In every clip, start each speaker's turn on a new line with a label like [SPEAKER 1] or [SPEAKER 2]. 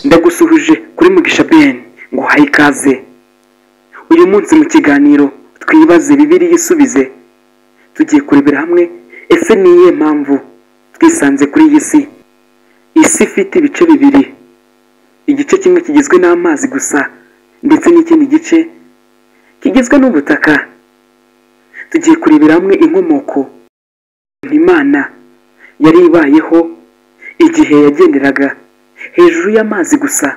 [SPEAKER 1] Ndagusuhuje kuri Mugisha Ben nguhaye ikaze. Uyu munsi mu kiganiro twibaze Bibiliya isubize, tugiye kurebera hamwe ese ni iyihe mpamvu twisanze kuri iyi si. Isi ifite ibice bibiri, igice kimwe kigizwe n'amazi gusa ndetse n'ikindi gice kigizwe n'ubutaka. Tugiye kurebera hamwe inkomoko Imana yari ibayeho igihe yagenderaga hejuru y'amazi gusa.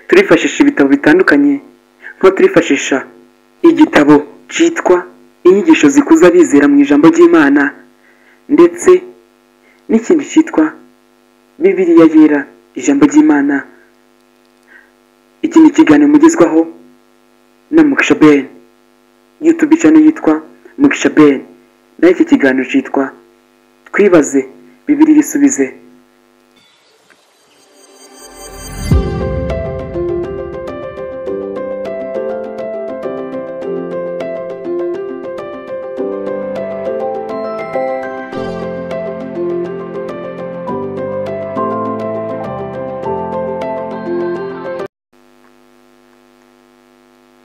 [SPEAKER 1] Turifashisha ibitabo bitandukanye, nko turifashisha igitabo cyitwa Inyigisho zikuza abizera mu ijambo ry'Imana, ndetse n'ikindi cyitwa Bibiliya yera ijambo ry'Imana. Iki ni ikiganiro mugezwaho na Mugisha Ben, YouTube channel yitwa Mugisha Ben, naho iki kiganiro cyitwa Twibaze Bibiliya isubize.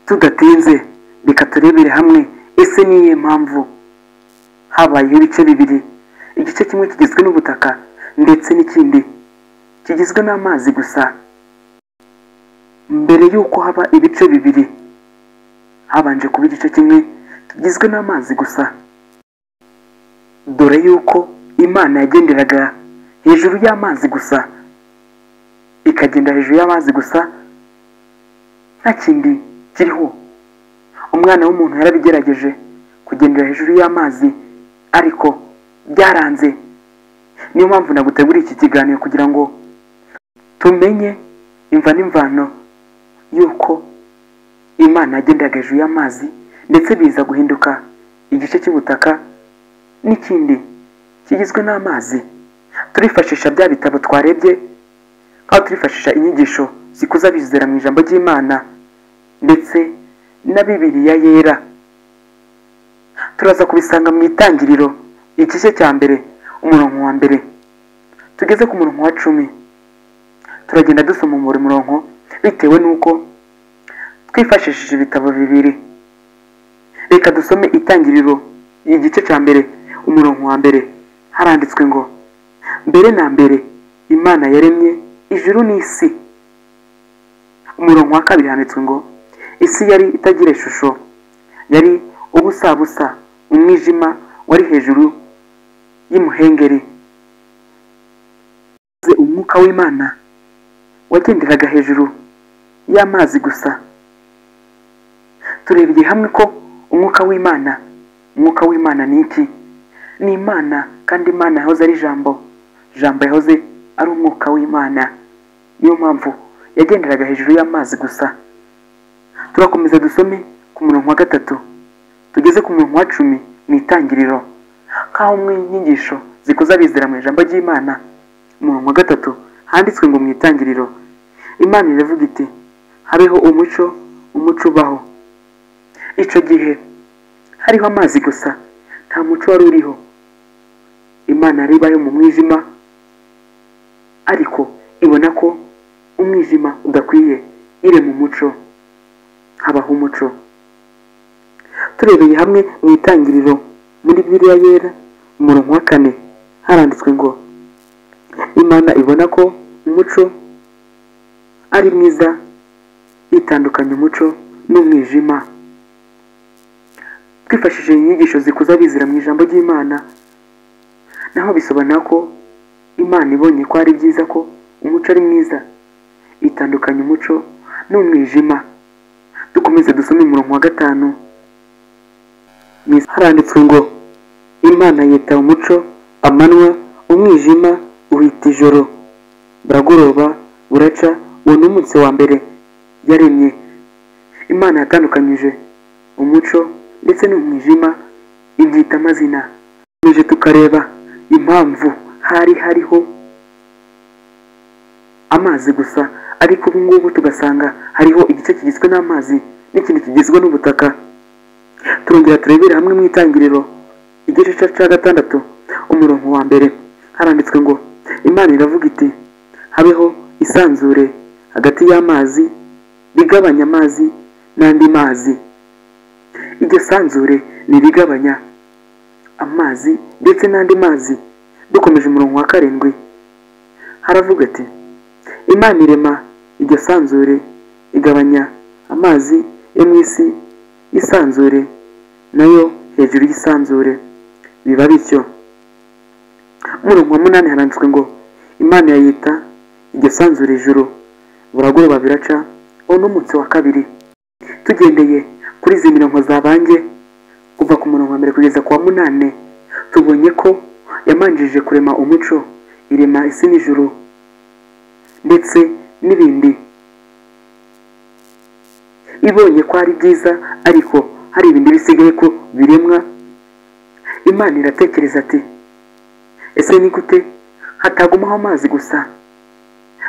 [SPEAKER 1] Tudatinze reka turebere hamwe ese ni iyihe mpamvu habayeho ibice bibiri, igice kimwe kigizwe n'ubutaka ndetse n'ikindi kigizwe n'amazi gusa. Mbere y'uko haba ibice bibiri, habanje kuba igice kimwe kigizwe n'amazi gusa. Dore y'uko Imana yagenderaga hejuru y'amazi gusa, ikagenda hejuru y'amazi gusa, nta kindi kiriho. Umwana w'umuntu yarabigerageje kugendera hejuru y'amazi, ariko byaranze. Niyo mpamvu naguteguriye iki kiganiro kugira ngo tumenye imva n'imvano y'uko Imana yagenderaga hejuru y'amazi, ndetse biza guhinduka igice cy'ubutaka n'ikindi kigizwe n'amazi. Turifashisha bya bitabo twarebye, aho turifashisha inyigisho zikuza abizera mu ijambo ry'Imana ndetse na Bibiliya yera. Turaza kubisanga mu Itangiriro igice cya mbere umurongo wa mbere tugeze ku murongo wa 10. Turagenda dusoma buri murongo bitewe n'uko twifashishije ibitabo bibiri. Reka dusome Itangiriro igice cya mbere umurongo wa mbere. Haranditswe ngo: mbere na mbere Imana yaremye ijuru n'isi. Umurongo wa kabiri handitswe ngo: isi yari itagira ishusho, yari ubusabusa, umwijima wari hejuru y'imuhengeri. Umwuka w'Imana wagenderaga hejuru y'amazi gusa. Turebeye hamwe ko umwuka w'Imana ni iki? Ni Imana, kandi Imana yahoze ari Jambo, Jambo yahoze ari umwuka w'Imana. Niyo mpamvu yagenderaga hejuru y'amazi gusa. Turakomeza dusome ku murongo wa 3 tugeze ku murongo wa 10 mu Itangiriro, kaho mu inyigisho zikuza abizera mu ijambo ry'Imana. Umurongo wa 3 handitswe ngo: mu Itangiriro Imana iravuga iti habeho umuco, umuco ubaho. Icyo gihe hariho amazi gusa, nta muco wari uriho. Imana yari ibayeho mu mwijima, ariko ibona ko umwijima udakwiye, irema umuco, habaho umuco. Turebeye hamwe mu Itangiriro muri Bibiliya yera umurongo wa 4 haranditswe ngo: Imana ibona ko umuco ari mwiza, itandukanya umuco n'umwijima. Twifashishije inyigisho zikuza abizera mu ijambo ry'Imana, naho bisobanura ko Imana ibonye ko ari byiza ko umuco ari mwiza, itandukanya umuco n'umwijima. Dukomeze dusome umurongo wa 5. Haranditswe ngo: Imana yita umuco amanywa, umwijima uhita ijoro. Buragoroba buraca, uwo ni umunsi wa mbere yaremye. Imana yatandukanyije umuco ndetse n'umwijima, ibyita amazina. Tuje tukareba impamvu hari hariho amazi gusa, ariko ubu ngubu tugasanga hariho igice kigizwe n'amazi n'ikindi kigizwe n'ubutaka. Turongera turebere hamwe mu Itangiriro igice cya 6 umurongo wa 1, haranditswe ngo Imana iravuga iti habeho isanzure hagati y'amazi rigabanya amazi n'andi mazi. Iryo sanzure ni rigabanya amazi ndetse n'andi mazi. Dukomeje umurongo wa 7 haravuga ati Imana irema iryo sanzure igabanya amazi yo mu isi isanzure nayo hejuru y'isanzure, biba bityo. Umurongo wa 8 haranditswe ngo Imana yayita iryo sanzure ijuru, buragoroba biraca, uwo ni umunsi wa 2. Tugendeye kuri izi mirongo zabanjye kuva ku murongo wa 1 kugeza ku wa 8, tubonye ko yamanjije kurema umuco, irema isi n'ijuru ndetse n'ibindi. Ibonye ko ari byiza ariko hari ibindi bisigaye ko biremwa, Imana iratekereza ati ese ni gute hatagumaho amazi gusa?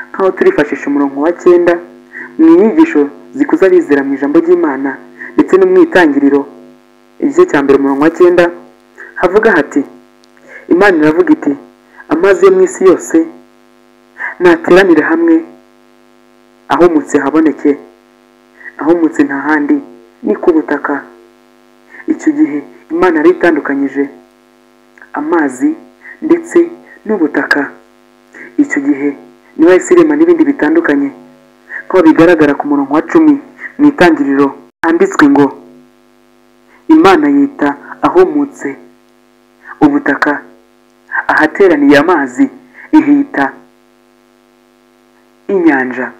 [SPEAKER 1] Nkaho turifashisha umurongo wa 9 mu nyigisho zikuza abizera mu ijambo ry'Imana ndetse no mu Itangiriro igice cya 1 umurongo wa 9 havuga hati Imana iravuga iti amazi yo mu isi yose nateranire hamwe, ahumutse haboneke, ahumutse nta handi ni ku butaka. Icyo gihe Imana yari itandukanyije amazi ndetse n'ubutaka. Icyo gihe niba yahise irema n'ibindi bitandukanye, ko bigaragara ku murongo wa 10 mu Itangiriro handitswe ngo Imana yita ahumutse ubutaka, ahateraniye amazi ihita inyanja.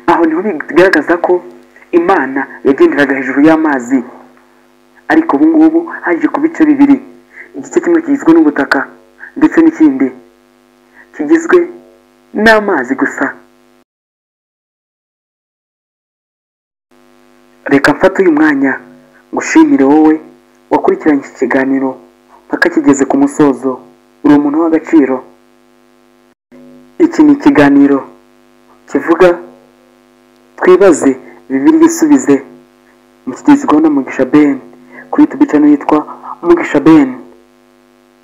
[SPEAKER 1] Aho niho bigaragaza ko Imana yagenderaga hejuru y'amazi, ariko ubu ngubu haje kuba ibice bibiri, igice kimwe kigizwe n'ubutaka ndetse n'ikindi kigizwe n'amazi gusa. Reka mfate uyu mwanya ngushimire wowe wakurikiranye iki kiganiro mpaka kigeze ku musozo, uri umuntu w'agaciro. Iki ni ikiganiro kivuga twibaze Bibiliya isubize, mukigezwaho na Mugisha Ben kuri YouTube channel yitwa Mugisha Ben.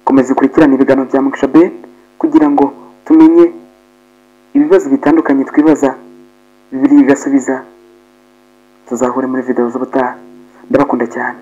[SPEAKER 1] Komeza ukurikirane ibiganiro bya Mugisha Ben kugira ngo tumenye ibibazo bitandukanye twibaza, Bibiliya igasubiza. Tuzahure muri video z'ubutaha. Ndabakunda cyane.